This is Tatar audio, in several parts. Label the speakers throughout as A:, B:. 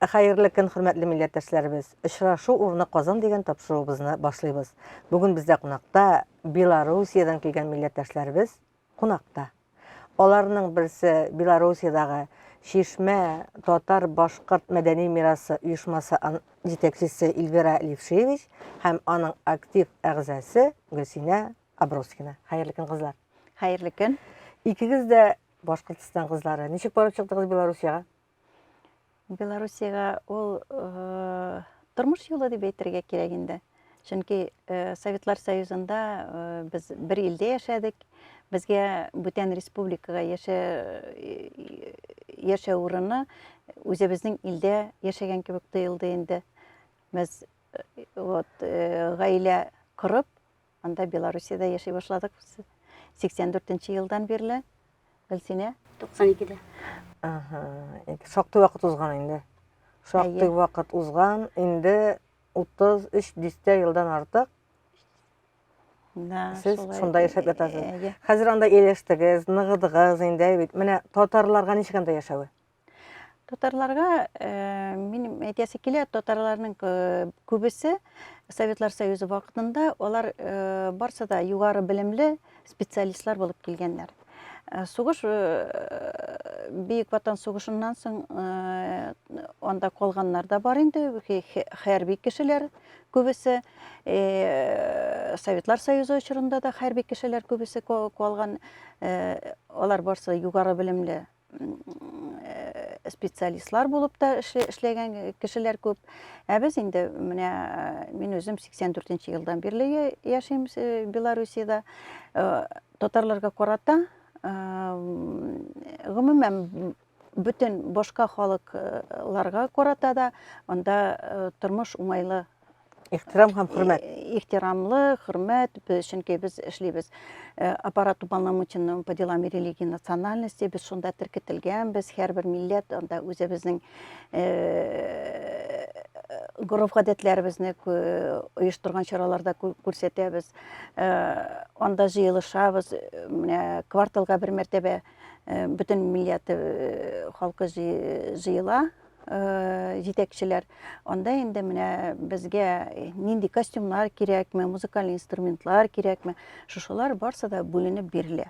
A: Хәерле көн, хөрмәтле милләттәшләребез! Очрашу урыны Казан дигән тапшыруыбызны башлыйбыз. Бүген бездә кунакта Белоруссиядән килгән милләттәшләребез кунакта. Аларның берсе Белоруссиядагы Чишмә татар-башкорт мәдәни мирасы оешмасы җитәкчесе Эльвира Левшевич һәм аның актив әгъзасы Гөлсинә Аброскина. Хәерле көн, кызлар.
B: Хәерле көн.
A: Икегез дә Башкортстан кызлары. Ничек барып чыктыгыз Белоруссиягә?
B: Белоруссиягә ул э, тормыш юлы дип әйтергә кирәк инде. Чөнки э, Советлар Союзында э, без бер илдә яшәдек. Безгә бүтән республикага яшә яшәү урыны үзебезнең илдә яшәгән кебек тоелды инде. Без вот гаилә корып, Анда Белоруссиядә яши башладык 84 нче елдан бирле. Гөлсинә?
C: 92-дә.
A: Ага, шактый вакыт узган инде. Шактый вакыт узган, инде 33 дистә елдан артык.
B: Да,
A: Сез шунда яшәп ятасыз. Хәзер анда ияләштегез, ныгыдыгыз инде бит. Менә татарларга ничек анда яшәве?
B: Татарларга, э, минем әйтәсе килә, татарларның э, күбесе Советлар Союзы вакытында алар э, барсы да югары белемле специалистлар булып килгәннәр. Сугыш Бөек Ватан сугышыннан соң анда калганнар да бар инде, хәрби кешеләр күбесе. Советлар Союзы чорында да хәрби кешеләр күбесе калган. Алар барсы югары белемле Э, специалистлар булып та эшләгән кешеләр күп. Ә без инде менә э, мин үзем 84 елдан бирле яшим э, Белоруссиядә. Татарларга карата гомумән бөтен башка халыкларга карата да анда тормыш уңайлы.
A: Ихтирам һәм хөрмәт.
B: Ихтирамлы, хөрмәт, чөнки без эшлибез э, аппарат уполномоченного по делам религии национальности, без шунда теркетелгәнбез, һәрбер милләт анда үзебезнең э, гореф-гадәтләребезне оештырган чараларда күрсәтәбез. Э, анда җыелышабыз, менә кварталга бер мәртәбә бөтен милләт халкы җыела. Э, җитәкчеләр. Анда инде менә безгә нинди костюмнар кирәкме, музыкаль инструментлар кирәкме, шушылар барсы да бүленеп бирелә.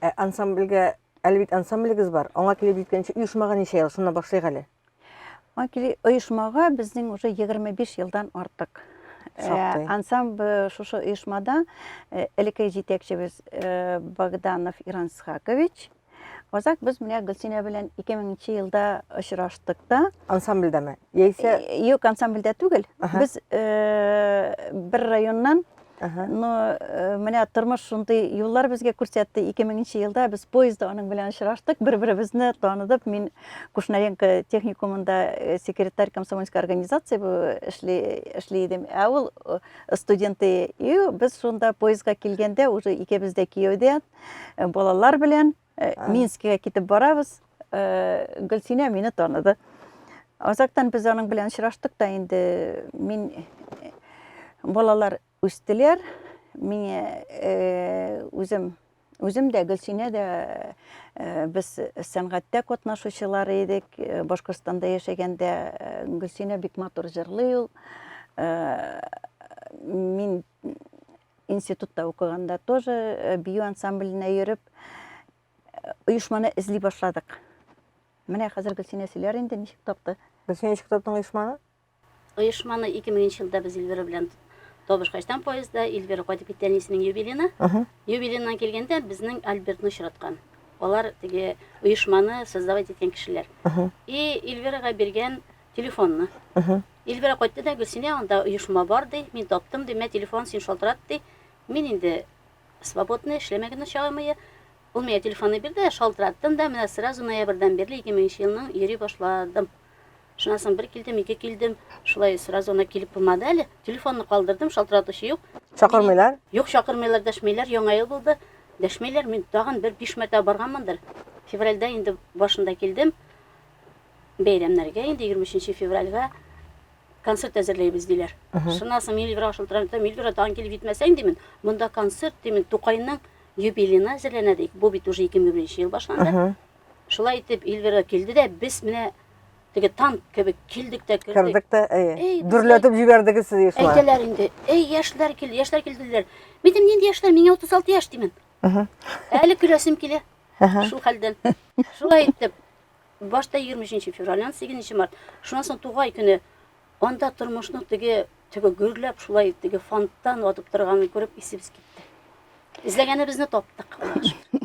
A: Ә ансамбльгә, әле бит ансамблегез бар, аңа килеп җиткәнче оешмага ничә ел, шуннан башлыйк әле.
B: Аңа килеп оешмага безнең уже 25 елдан артык. Э,
A: Шактый.
B: Ансамбль шушы оешмада э, элекке җитәкчебез Богданов Иран Схакович, Азак без менә Гөлсинә белән 2000 елда очраштык та.
A: Ансамбльдәме? Яисә
B: э, Юк, ансамбльдә түгел. Без э, бер районнан. Но э, менә тормыш шундый юллар безгә күрсәтте. 2000 елда без поездда аның белән очраштык, бер-беребезне таныдык. Мин Кушнаренко техникумында секретарь комсомольской организации эшли, эшли идем. Ә ул студенты. И без шунда поездга килгәндә уже икебез дә кияүдә. Э, балалар белән э, Минскига китеп барабыз. Э, Гөлсинә мине таныды. Азактан без аның белән очраштык та инде мин балалар үстеләр. Миңа үзем үзем дә Гөлсинә дә без сәнгатьтә катнашучылар идек. Башкортстанда яшәгәндә Гөлсинә бик матур җырлый ул. Мин институтта укыганда тоже э, бию ансамбленә йөреп, э, оешманы эзли башладык. Менә хәзер Гөлсинә сөйләр инде, ничек тапты.
A: Гөлсинә, ничек таптың оешманы?
C: Оешманы 2000 елда без Эльвира белән табышкачтан поездда Эльвира кайтып китте әнисенең юбилеена. Юбилееннан килгәндә безнең Альбертны очраткан. Алар теге оешманы создавать иткән кешеләр. И Эльвирага биргән телефонны. Эльвира кайтты да, Гөлсинә, анда оешма бар, ди, мин таптым, ди, мә телефон, син шалтырат, ди. Мин инде свободный, эшләмәгән чагым ие. Ул миңа телефонны бирде, шалтыраттым да, менә сразу ноябрьдән бирле 2000 елның йөри башладым. Шуннан соң бер килдем, ике килдем, шулай сразу ана килеп булмады әле. Телефонны калдырдым, шалтыратучы юк.
A: Чакырмыйлар?
C: Юк, чакырмыйлар, дәшмиләр. Яңа ел булды. Дәшмиләр. Мин тагын бер биш мәртәбә барганмындыр. Февральдә инде башында килдем. Бәйрәмнәргә инде 23 февральгә концерт әзерләйбез диләр. Шуннан соң мин Эльвирага шалтыратам, әйтәм, Эльвира, тагын килеп җитмәсәң, димен, монда концерт, димен, Тукайның юбилеена әзерләнә ди. Бу бит уже 2001 ел башланды. Шулай итеп Эльвира килде дә, без менә Теге танк кебек килдек тә кердек.
A: Кердек тә, әйе. Дөрләтеп җибәрдегез сез оешма.
C: Әйтәләр инде, эй, яшьләр килде, яшьләр килделәр. Мин дим, нинди яшьләр, миңа 36 яшь димен. Әле көләсем килә. Шул хәлдән. Шулай итеп, башта 23 февральнән 8 март, шуннан соң тугай көне. Анда тормышның теге теге гөрләп шулай теге фонтан атып торганын күреп исебез китте. Эзләгәнебезне таптык.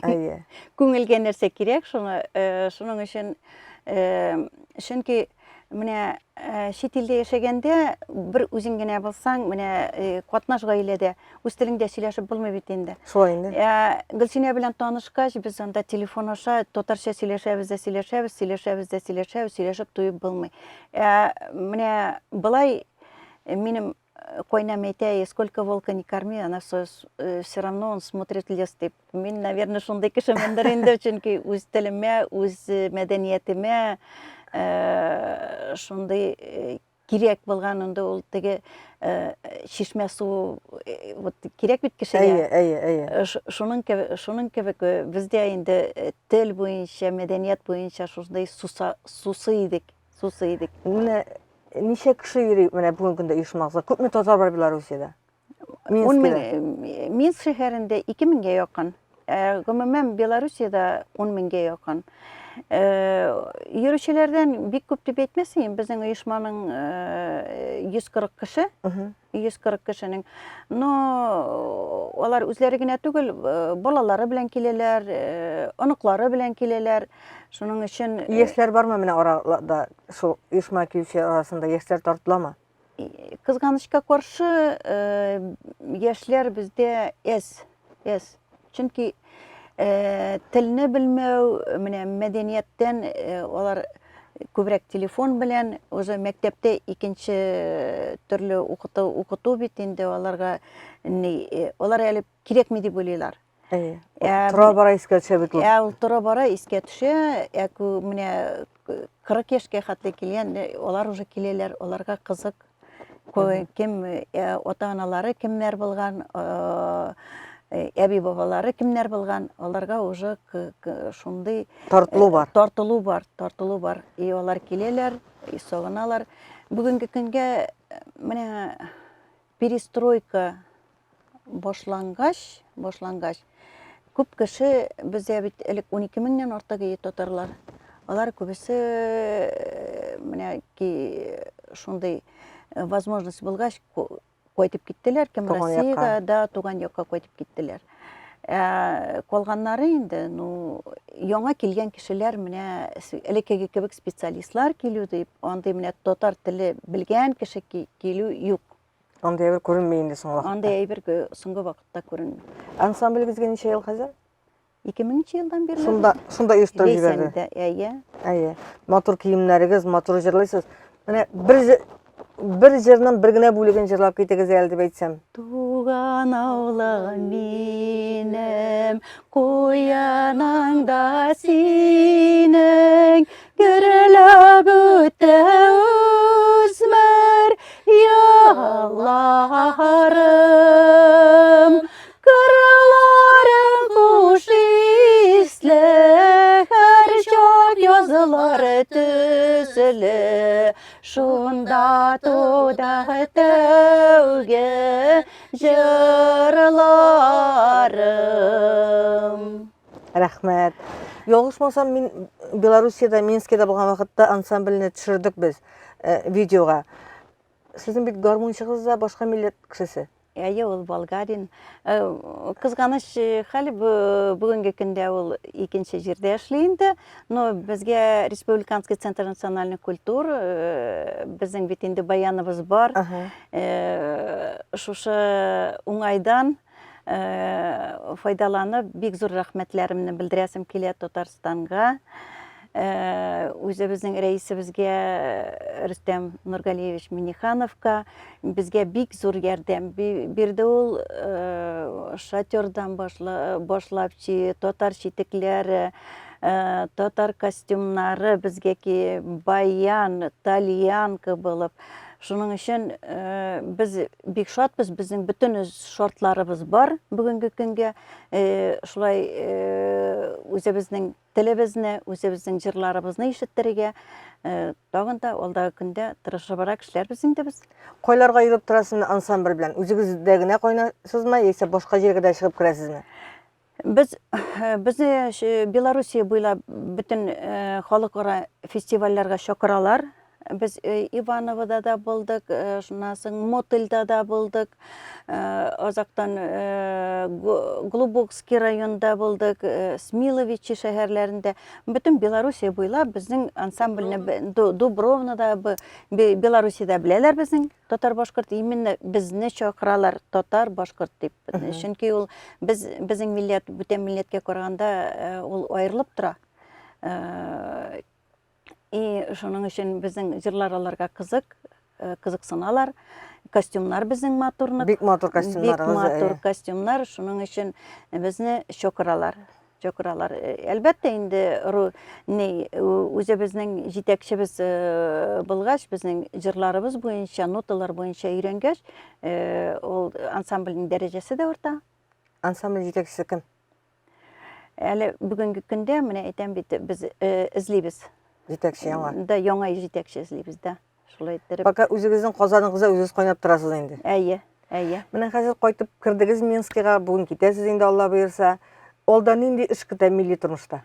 A: Әйе.
B: Күңелгә нәрсә кирәк, шуны, э, шуның өчен, э, чөнки менә э, чит илдә яшәгәндә бер үзең генә булсаң, менә катнаш гаиләдә үз телеңдә сөйләшеп булмый бит инде.
A: Шулай инде.
B: Гөлсинә белән танышкач, без анда телефон аша татарча сөйләшәбез дә сөйләшәбез, сөйләшәбез дә сөйләшәбез, сөйләшеп туеп булмый. Ә менә болай минем кайнам әйтә, и сколько волка не корми, она все, все равно он смотрит лес дип. Мин, наверное, шундый кешемендер инде, чөнки үз телемә, үз мәдәниятемә шундый кирәк булган инде ул теге чишмә суы вот кирәк бит кешегә.
A: Әйе, әйе, әйе.
B: Шуның кебек, шуның кебек бездә инде тел буенча, мәдәният буенча шундый суса, сусы идек, сусы идек.
A: Менә ничә кеше йөри менә бүгенге көндә оешмагызга? Күпме татар бар Белоруссиядә?
B: Минскида. Минск шәһәрендә 2 меңгә якын. Ә, гомумән Белоруссиядә 10 меңгә якын. Э, йөрүчеләрдән бик күп дип әйтмәс идем. Безнең оешманың 140 э, кеше. 140 кешенең. Но алар үзләре генә түгел, э, балалары белән киләләр, оныклары белән киләләр. Шуның өчен
A: Яшьләр бармы менә арада шул оешма килүчеләр арасында яшьләр тартыламы?
B: Кызганычка каршы, э, яшьләр бездә әз, әз. Чөнки э, телне белмәү, менә мәдәнияттән э, алар күбрәк телефон белән, уже мәктәптә икенче төрле укыту, укыту бит инде аларга ни, алар әле кирәкми дип уйлыйлар.
A: Әйе. Ә, тора-бара искә төшә бит
B: ул. Ә ул тора-бара искә төшә, ә менә 40 яшькә хәтле килгән, алар уже киләләр, аларга кызык. Кем ата-аналары кемнәр булган, әби бабалары кемнәр булган, аларга уже шундый
A: тартылу бар.
B: Тартылу бар, тартылу бар. И алар киләләр, и сагыналар. Бүгенге көнгә менә перестройка башлангач, башлангач, күп кеше бездә бит элек 12 меңнән артык ие татарлар. Алар күбесе э, менә ки шундый э, возможность булгач кайтып киттеләр, кем Россиягә, да, туган якка кайтып киттеләр. Ә калганнары инде, ну, яңа килгән кешеләр менә элеккеге кебек специалистлар килү дип, андый менә татар теле белгән кеше килү юк.
A: Андый әйбер күренми инде соңгы вакытта.
B: Андый әйбер соңгы вакытта күренми.
A: Ансамблегезгә ничә ел хәзер?
B: 2000 елдан бирле.
A: Шунда, шунда оештырып җибәрде.
B: Ләйсәндә, әйе.
A: Әйе. Матур киемнәрегез, матур җырлыйсыз. Менә бер бер җырның бер генә бүлеген җырлап китегез әле дип әйтсәм.
B: Туган авылым минем, куяныңда синең, Гөрләп үтә үсмер ялларым. Кырларың хуш исле, һәр чак язлар төсле. Шунда туды тәүге җырларым.
A: Рәхмәт. Ялгышмасам, мин Белоруссиядә, Минскида булган вакытта ансамбльне төшердек без э, видеога. Сезнең бит гармунчыгыз да башка милләт кешесе.
B: Әйе, ул болгарин. Э, кызганыч э, хәл, бүгенге көндә ул икенче җирдә эшли инде. Но безгә Республиканский центр национальных культур, безнең бит инде баяныбыз бар. Шушы уңайдан файдаланып, бик зур рәхмәтләремне белдерәсем килә Татарстанга. Үзебезнең рәисебезгә Рөстәм Нургалиевич Миннихановка безгә бик зур ярдәм бирде ул. Шатердан башлап, татар читекләре, татар костюмнары безгә ки баян, тальянка булып. Шуның өчен без бик шатбыз, безнең бөтен шартларыбыз бар бүгенге көнгә. Шулай үзебезнең телебезне, үзебезнең җырларыбызны ишеттерергә. Тагын да алдагы көндә тырышыбрак эшләрбез инде без.
A: Кайларга йөреп торасызмы ансамбль белән? Үзегездә генә кайнасызмы, яисә башка җиргә дә чыгып керәсезме?
B: Без безне Белоруссия буйлап бөтен халыкара фестивальләргә чакыралар. Без Ивановода да булдык, шуннан соң Мотыльда да булдык, азактан Глубокский районында булдык, Смиловичи шәһәрләрендә. Бөтен Белоруссия буйлап безнең ансамбльне Дубровнада, Белоруссиядә беләләр безнең татар-башкорт, именно безне чакыралар татар-башкорт дип. Чөнки ул без безнең милләт бүтән милләткә караганда ул аерылып тора. И шуның өчен безнең җырлар аларга кызык, э, кызыксыналар. Костюмнар безнең матурнык.
A: Бик матур костюмнар.
B: Бик матур костюмнар, шуның өчен безне чакыралар. Чакыралар. Э, әлбәттә инде ру, ни, үзебезнең җитәкчебез э, булгач, безнең җырларыбыз буенча, ноталар буенча өйрәнгәч, ул ансамбльнең дәрәҗәсе дә арта.
A: Ансамбль җитәкчесе кем?
B: Әле бүгенге көндә, менә әйтәм бит, без э, эзлибез.
A: Җитәкче яңа.
B: Да, яңа җитәкче эзлибез, да. Шулай иттереп.
A: Пока үзегезнең казаныгызда үзегез кайнап торасыз инде.
B: Әйе, әйе.
A: Менә хәзер кайтып кердегез Минскига, бүген китәсез инде, Алла боерса. Алда нинди эш көтә милли тормышта?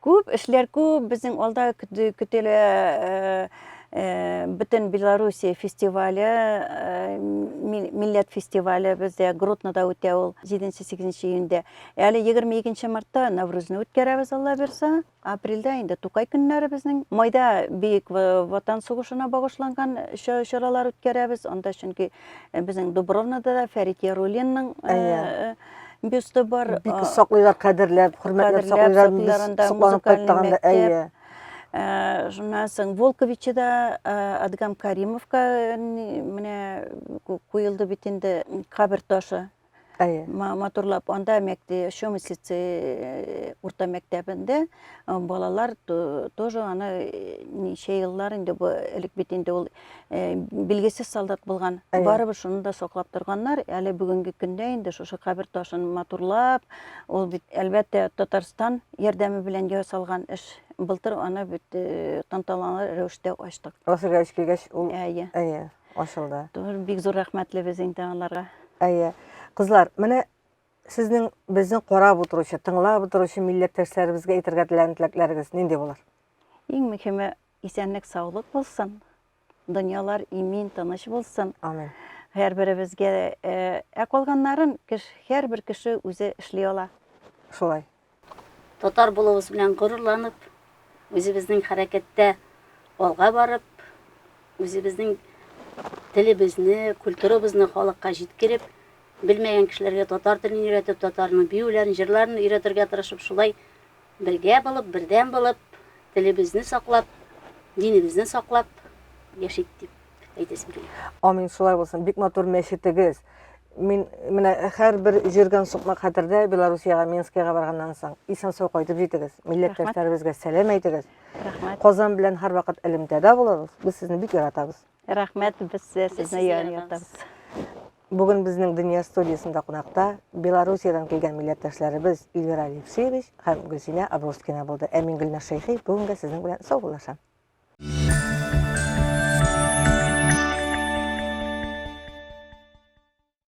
B: Күп эшләр күп, безнең алда көтелә э, э, бөтен Белоруссия фестивале, э, милләт фестивале бездә Гроднода үтә ул 7-8 июньдә. Әле 22 мартта Наврузны үткәрәбез, Алла бирса. Апрельдә инде Тукай көннәре безнең. Майда Бөек Ватан сугышына багышланган чаралар үткәрәбез. Анда чөнки безнең Дубровнада да Фәрит Яруллинның бюсты бар.
A: Бик саклыйлар, кадерләп, хөрмәтләп саклыйлар. Без сокланып кайттык анда, әйе.
B: Шуннан соң Волковичида Адгам Каримовка менә куелды бит инде кабер ташы.
A: Әйе.
B: Матурлап анда мәктәп, Шомыслицы урта мәктәбендә балалар тоже аны ничә еллар инде бу элек бит инде ул билгесез солдат булган. Барыбер шуны да саклап торганнар. Әле бүгенге көндә инде шушы кабер ташын матурлап, ул бит әлбәттә Татарстан ярдәме белән ясалган эш. Былтыр аны бит тантаналы рәвештә ачтык.
A: Васил Галич килгәч, ул әйе, әйе, ачылды.
B: Бик зур рәхмәтлебез инде аларга.
A: Әйе. Кызлар, менә сезнең безне карап утыручы, тыңлап утыручы милләттәшләребезгә әйтергә теләгән теләкләрегез нинди булыр?
B: Иң мөһиме Исәнлек саулык булсын. Дөньялар имин, тыныч булсын.
A: Амин.
B: Һәрберебезгә, э, ә калганнарын кеш, һәрбер кеше үзе эшли ала.
A: Шулай.
C: Татар булуыбыз белән горурланып, үзебезнең хәрәкәттә алга барып, үзебезнең телебезне, культурабызны халыкка җиткереп, белмәгән кешеләргә татар телен өйрәтеп, татарның биюләрен, җырларын өйрәтергә тырышып, шулай Бергә булып, бердәм булып, телебезне саклап, динебезне саклап яшик дип әйтәсем килә.
A: Амин, шулай булсын. Бик матур мәчетегез. Мин менә һәрбер җөргән сукмак хәтердә Белоруссиягә, Минскига барганнан соң. Исән-сау кайтып җитегез. Милләттәшләребезгә сәлам әйтегез.
B: Рәхмәт.
A: Казан белән һәрвакыт элемтәдә булыгыз. Без сезне бик яратабыз.
B: Рәхмәт, без сезне яратабыз.
A: Бүген безнең Дөнья студиясендә кунакта Белоруссиядән килгән милләттәшләребез Эльвира Алексеевич һәм Гөлсинә Аброскина булды. Ә мин Гөлназ Шәйхи бүгенгә сезнең белән саубуллашам.